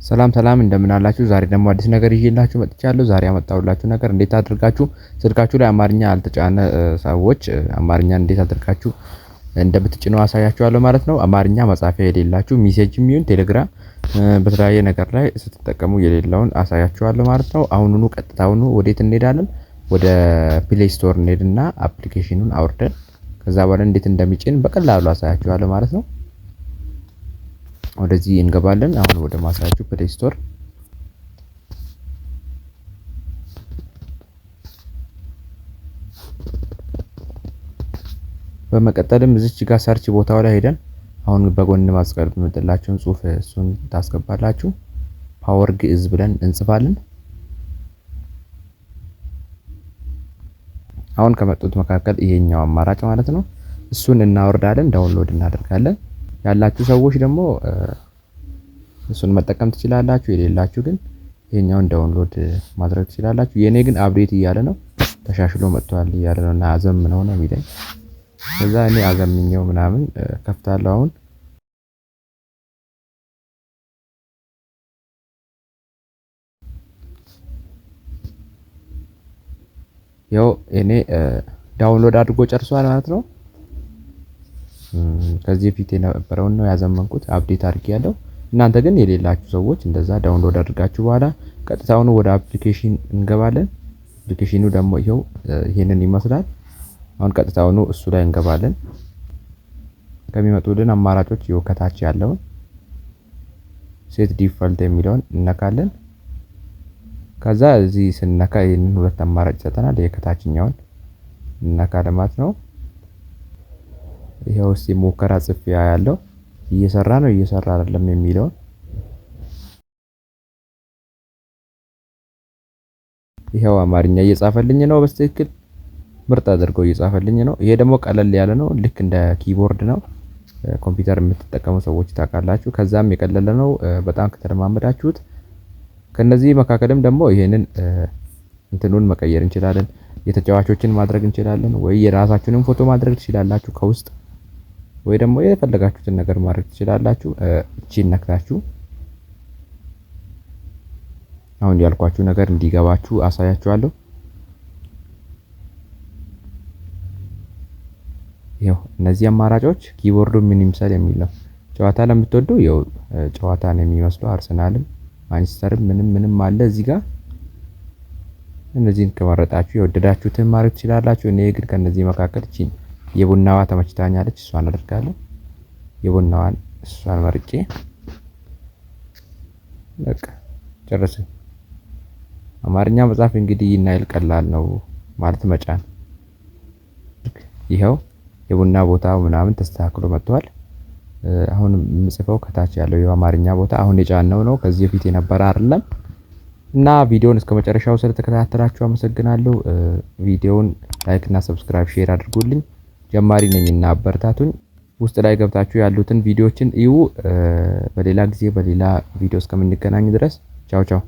ሰላም ሰላም እንደምን አላችሁ? ዛሬ ደግሞ አዲስ ነገር ይዤላችሁ መጥቻለሁ። ዛሬ ያመጣሁላችሁ ነገር እንዴት አድርጋችሁ ስልካችሁ ላይ አማርኛ ያልተጫነ ሰዎች አማርኛ እንዴት አድርጋችሁ እንደምትጭኑ አሳያችኋለሁ ማለት ነው። አማርኛ መጻፊያ የሌላችሁ message ም ይሁን ቴሌግራም በተለያየ ነገር ላይ ስትጠቀሙ የሌለውን አሳያችኋለሁ ማለት ነው። አሁኑኑ ቀጥታውኑ ወዴት እንሄዳለን? ወደ Play Store እንሄድና application ኑን አውርደን ከዛ በኋላ እንዴት እንደሚጭን በቀላሉ አሳያችኋለሁ ማለት ነው። ወደዚህ እንገባለን። አሁን ወደ ማሳያችሁ Play Store። በመቀጠልም እዚች ጋር search ቦታው ላይ ሄደን አሁን በጎን ማስቀምጥላችሁን ጽሁፍ እሱን ታስገባላችሁ። Power ግዕዝ ብለን እንጽፋለን። አሁን ከመጡት መካከል ይሄኛው አማራጭ ማለት ነው። እሱን እናወርዳለን፣ download እናደርጋለን። ያላችሁ ሰዎች ደግሞ እሱን መጠቀም ትችላላችሁ። የሌላችሁ ግን ይሄኛውን download ማድረግ ትችላላችሁ። የኔ ግን update እያለ ነው፣ ተሻሽሎ መጥቷል እያለ ነው እና አዘምነው ነው የሚለኝ። ከዛ እኔ አዘምኜው ምናምን ከፍታለሁ አሁን። ያው እኔ download አድርጎ ጨርሷል ማለት ነው። ከዚህ በፊት የነበረውን ነው ያዘመንኩት፣ update አድርጌያለሁ። እናንተ ግን የሌላችሁ ሰዎች እንደዛ download አድርጋችሁ በኋላ ቀጥታውን ወደ application እንገባለን። application ኑ ደግሞ ይኸው ይሄንን ይመስላል። አሁን ቀጥታውኑ እሱ ላይ እንገባለን። ከሚመጡልን አማራጮች ይኸው ከታች ያለውን set default የሚለውን እነካለን። ከዛ እዚህ ስንነካ ይሄንን ሁለት አማራጭ ይሰጠናል። የከታችኛውን እነካለን ማለት ነው። ይሄው እስቲ ሙከራ ጽፌ ያለው እየሰራ ነው እየሰራ አይደለም የሚለውን። ይሄው አማርኛ እየጻፈልኝ ነው፣ በትክክል ምርጥ አድርጎ እየጻፈልኝ ነው። ይሄ ደግሞ ቀለል ያለ ነው፣ ልክ እንደ keyboard ነው። ኮምፒውተር የምትጠቀሙ ሰዎች ታውቃላችሁ። ከዛም የቀለለ ነው በጣም ከተለማመዳችሁት። ከነዚህ መካከልም ደግሞ ይሄንን እንትኑን መቀየር እንችላለን። የተጫዋቾችን ማድረግ እንችላለን፣ ወይ የራሳችሁንም ፎቶ ማድረግ ትችላላችሁ ከውስጥ፣ ወይ ደግሞ የፈለጋችሁትን ነገር ማድረግ ትችላላችሁ። እቺን ነክታችሁ አሁን ያልኳችሁ ነገር እንዲገባችሁ አሳያችኋለሁ። ይኸው እነዚህ አማራጮች keyboard ኡ ምን ይምሰል የሚል ነው። ጨዋታ ለምትወዱ ይኸው ጨዋታ ነው የሚመስለው። አርሰናልም ማንቸስተርም ምንም ምንም አለ እዚህ ጋር። እነዚህን ከመረጣችሁ የወደዳችሁትን ማድረግ ትችላላችሁ። እኔ ግን ከነዚህ መካከል እቺን የቡናዋ ተመችታኛለች፣ እሷን አደርጋለሁ። የቡናዋን እሷን መርጬ በቃ ጨረስን። አማርኛ መጻፍ እንግዲህ ይናይል ቀላል ነው ማለት መጫን። ይኸው የቡና ቦታው ምናምን ተስተካክሎ መጥቷል። አሁን የምጽፈው ከታች ያለው የአማርኛ ቦታ አሁን የጫነው ነው፣ ከዚህ በፊት የነበረ አይደለም። እና ቪዲዮውን እስከመጨረሻው ስለተከታተላችሁ አመሰግናለሁ። ቪዲዮውን like እና subscribe share አድርጉልኝ። ጀማሪ ነኝና አበረታቱኝ። ውስጥ ላይ ገብታችሁ ያሉትን ቪዲዮዎችን እዩ። በሌላ ጊዜ በሌላ ቪዲዮ እስከምንገናኝ ድረስ ቻው ቻው።